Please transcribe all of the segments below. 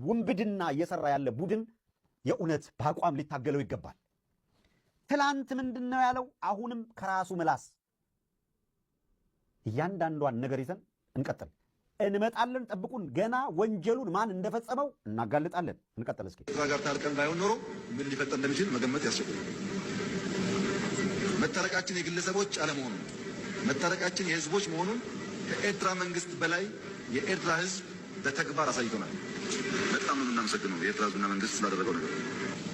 ውንብድና እየሰራ ያለ ቡድን የእውነት በአቋም ሊታገለው ይገባል። ትላንት ምንድን ነው ያለው? አሁንም ከራሱ ምላስ እያንዳንዷን ነገር ይዘን እንቀጥል። እንመጣለን፣ ጠብቁን። ገና ወንጀሉን ማን እንደፈጸመው እናጋልጣለን። እንቀጥል እስኪ። ኤርትራ ጋር ታርቀን ባይሆን ኖሮ ምን ሊፈጠር እንደሚችል መገመት ያስቸግራል። መታረቃችን የግለሰቦች አለመሆኑን፣ መታረቃችን የህዝቦች መሆኑን ከኤርትራ መንግስት በላይ የኤርትራ ህዝብ በተግባር አሳይቶናል። በጣም ነው የምናመሰግነው የኤርትራ ህዝብና መንግስት ስላደረገው ነገር።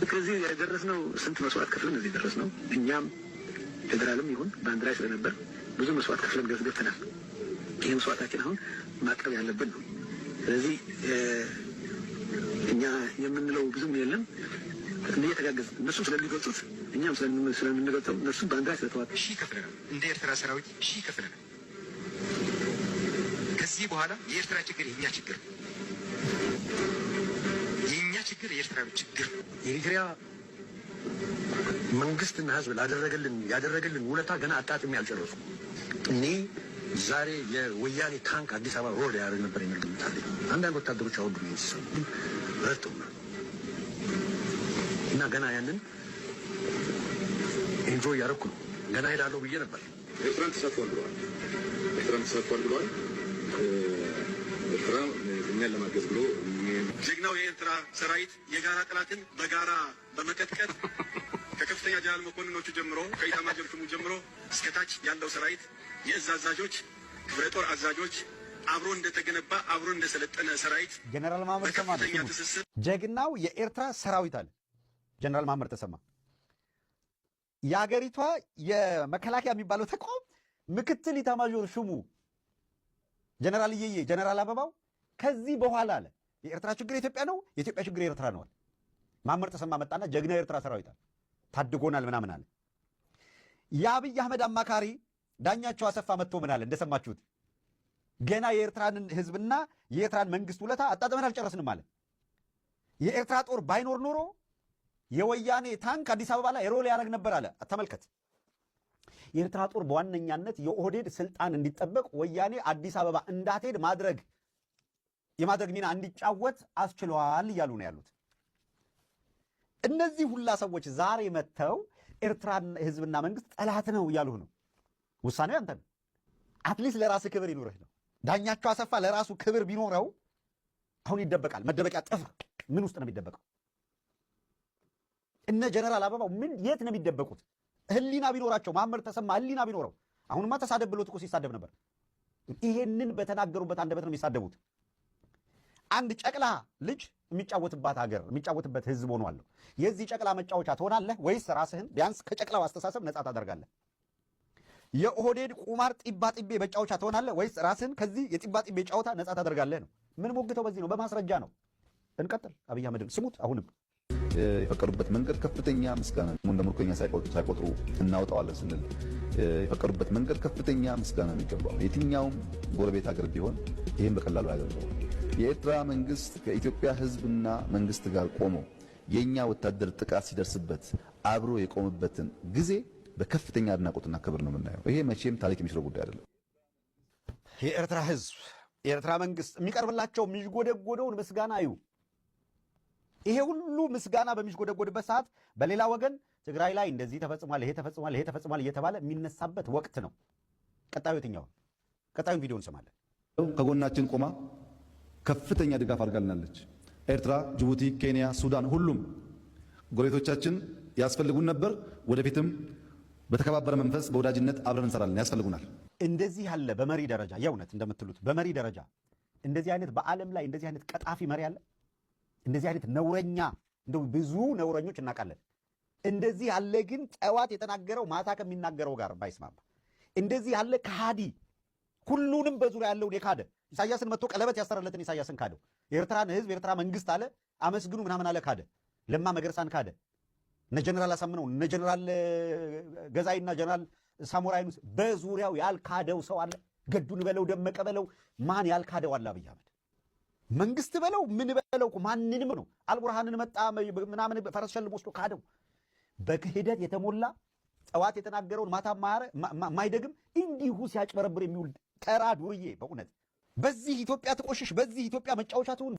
ከዚህ የደረስነው ስንት መስዋዕት ከፍለን እዚህ ደረስነው። እኛም ፌዴራልም ይሁን በአንድ ላይ ስለነበር ብዙ መስዋዕት ከፍለን ገብተናል። ይህ መስዋዕታችን አሁን ማቅረብ ያለብን ነው። ስለዚህ እኛ የምንለው ብዙም የለም። እየተጋገዝ እነሱም ስለሚገልጹት እኛም ስለምንገልጸው እነሱም በአንድ ላይ ስለተዋጡ ሺህ ከፍለናል። እንደ ኤርትራ ሰራዊት 1000 ከፍለናል። ከዚህ በኋላ የኤርትራ ችግር የእኛ ችግር፣ የእኛ ችግር የኤርትራ ችግር። የኤሪትሪያ መንግስትና ህዝብ ላደረገልን ያደረገልን ውለታ ገና አጣጥሜ አልጨረስኩም። እኔ ዛሬ የወያኔ ታንክ አዲስ አበባ roll ያደርግ ነበር የሚል ግምት አለኝ። አንዳንድ ወታደሮች አወዱ ሲሰሙ ግን ረድተውናል እና ገና ያንን enjoy እያደረኩ ነው። ገና ሄዳለሁ ብዬ ነበር። ኤርትራን ተሳትፏል ብለዋል። ኤርትራን ተሳትፏል ብለዋል። ኤርትራ እኛን ለማገዝ ብሎ ጀግናው የኤርትራ ሰራዊት የጋራ ጠላትን በጋራ በመቀጥቀጥ ከከፍተኛ ጀነራል መኮንኖቹ ጀምሮ፣ ከኢታማዦር ሹሙ ጀምሮ እስከ ታች ያለው ሰራዊት፣ የእዝ አዛዦች፣ ክፍለ ጦር አዛዦች አብሮ እንደተገነባ፣ አብሮ እንደሰለጠነ ሰራዊት ጀነራል መሐመድ ተሰማ ነው። በከፍተኛ ትስስር ጀግናው የኤርትራ ሰራዊት አለ ጀነራል መሐመድ ተሰማ። የሀገሪቷ የመከላከያ የሚባለው ተቋም ምክትል ኢታማዦር ሹሙ ጀነራል እየዬ ጀነራል አበባው ከዚህ በኋላ አለ የኤርትራ ችግር የኢትዮጵያ ነው፣ የኢትዮጵያ ችግር የኤርትራ ነው አለ። መሐመድ ተሰማ መጣና ጀግናው የኤርትራ ሰራዊት አለ፣ ታድጎናል ምናምን አለ። የአብይ አህመድ አማካሪ ዳኛቸው አሰፋ መጥቶ ምን አለ? እንደሰማችሁት ገና የኤርትራን ህዝብና የኤርትራን መንግስት ውለታ አጣጥመን አልጨረስንም አለ። የኤርትራ ጦር ባይኖር ኖሮ የወያኔ ታንክ አዲስ አበባ ላይ roll ያደርግ ነበር አለ። ተመልከት። የኤርትራ ጦር በዋነኛነት የኦህዴድ ስልጣን እንዲጠበቅ፣ ወያኔ አዲስ አበባ እንዳትሄድ የማድረግ ሚና እንዲጫወት አስችሏል እያሉ ነው ያሉት። እነዚህ ሁላ ሰዎች ዛሬ መጥተው ኤርትራን ህዝብና መንግስት ጠላት ነው እያሉ ነው። ውሳኔው ያንተ ነው። At least ለራስህ ክብር ይኑርህ ነው። ዳኛቸው አሰፋ ለራሱ ክብር ቢኖረው አሁን ይደበቃል። መደበቂያ ጥፍር ምን ውስጥ ነው የሚደበቀው? እነ ጀነራል አበባው ምን የት ነው የሚደበቁት? ህሊና ቢኖራቸው፣ መሐመድ ተሰማ ህሊና ቢኖረው፣ አሁንማ ተሳደብ ብሎት እኮ ሲሳደብ ነበር። ይሄንን በተናገሩበት አንደበት ነው የሚሳደቡት። አንድ ጨቅላ ልጅ የሚጫወትባት ሀገር፣ የሚጫወትበት ህዝብ ሆኗል። የዚህ ጨቅላ መጫወቻ ትሆናለህ ወይስ ራስህን ቢያንስ ከጨቅላው አስተሳሰብ ነፃ ታደርጋለህ? የኦህዴድ ቁማር ጢባ ጢቤ መጫወቻ ትሆናለህ ወይስ ራስህን ከዚህ የጢባ ጢቤ ጨዋታ ነፃ ታደርጋለህ ነው። ምን ሞግተው በዚህ ነው፣ በማስረጃ ነው። እንቀጥል። አብይ አህመድን ስሙት አሁንም። የፈቀዱበት መንገድ ከፍተኛ ምስጋና፣ እንደ ምርኮኛ ሳይቆጥሩ እናወጣዋለን ስንል የፈቀዱበት መንገድ ከፍተኛ ምስጋና የሚገባው። የትኛውም ጎረቤት ሀገር ቢሆን ይህም በቀላሉ አያደርገውም። የኤርትራ መንግስት ከኢትዮጵያ ሕዝብና መንግስት ጋር ቆሞ የኛ ወታደር ጥቃት ሲደርስበት አብሮ የቆመበትን ጊዜ በከፍተኛ አድናቆትና ክብር ነው የምናየው። ይሄ መቼም ታሪክ የሚሽረው ጉዳይ አይደለም። የኤርትራ ሕዝብ፣ የኤርትራ መንግስት የሚቀርብላቸው የሚዥጎደጎደውን ምስጋና እዩ። ይሄ ሁሉ ምስጋና በሚዥጎደጎድበት ሰዓት በሌላ ወገን ትግራይ ላይ እንደዚህ ተፈጽሟል፣ ይሄ ተፈጽሟል፣ ይሄ ተፈጽሟል እየተባለ የሚነሳበት ወቅት ነው። ቀጣዩ የትኛው? ቀጣዩን ቪዲዮ እንሰማለን። ከጎናችን ቆማ ከፍተኛ ድጋፍ አድርጋልናለች። ኤርትራ፣ ጅቡቲ፣ ኬንያ፣ ሱዳን ሁሉም ጎረቤቶቻችን ያስፈልጉን ነበር። ወደፊትም በተከባበረ መንፈስ በወዳጅነት አብረን እንሰራለን። ያስፈልጉናል። እንደዚህ ያለ በመሪ ደረጃ፣ የእውነት እንደምትሉት በመሪ ደረጃ እንደዚህ አይነት፣ በዓለም ላይ እንደዚህ አይነት ቀጣፊ መሪ አለ? እንደዚህ አይነት ነውረኛ፣ እንደው ብዙ ነውረኞች እናውቃለን። እንደዚህ ያለ ግን ጠዋት የተናገረው ማታ ከሚናገረው ጋር ባይስማማ፣ እንደዚህ ያለ ከሃዲ፣ ሁሉንም በዙሪያ ያለውን የካደ፣ ኢሳያስን መጥቶ ቀለበት ያሰረለትን ኢሳያስን ካደው። የኤርትራን ህዝብ፣ የኤርትራ መንግስት አለ አመስግኑ ምናምን አለ ካደ። ለማ መገርሳን ካደ። እነ ጀነራል አሳምነው፣ እነ ጀነራል ገዛይና ጀነራል ሳሞራ የኑስ በዙሪያው ያልካደው ሰው አለ? ገዱን በለው፣ ደመቀ በለው፣ ማን ያልካደው አለ? አብይ አህመድ መንግስት በለው ምን በለው ማንንም ነው። አልቡርሃንን መጣ ምናምን ፈረስ ሸልሞ ወስዶ ካደው። በክህደት የተሞላ፣ ጠዋት የተናገረውን ማታ ማይደግም፣ እንዲሁ ሲያጭበረብር የሚውል ተራ ዱርዬ። በእውነት በዚህ ኢትዮጵያ ትቆሽሽ፣ በዚህ ኢትዮጵያ መጫወቻ ትሁን።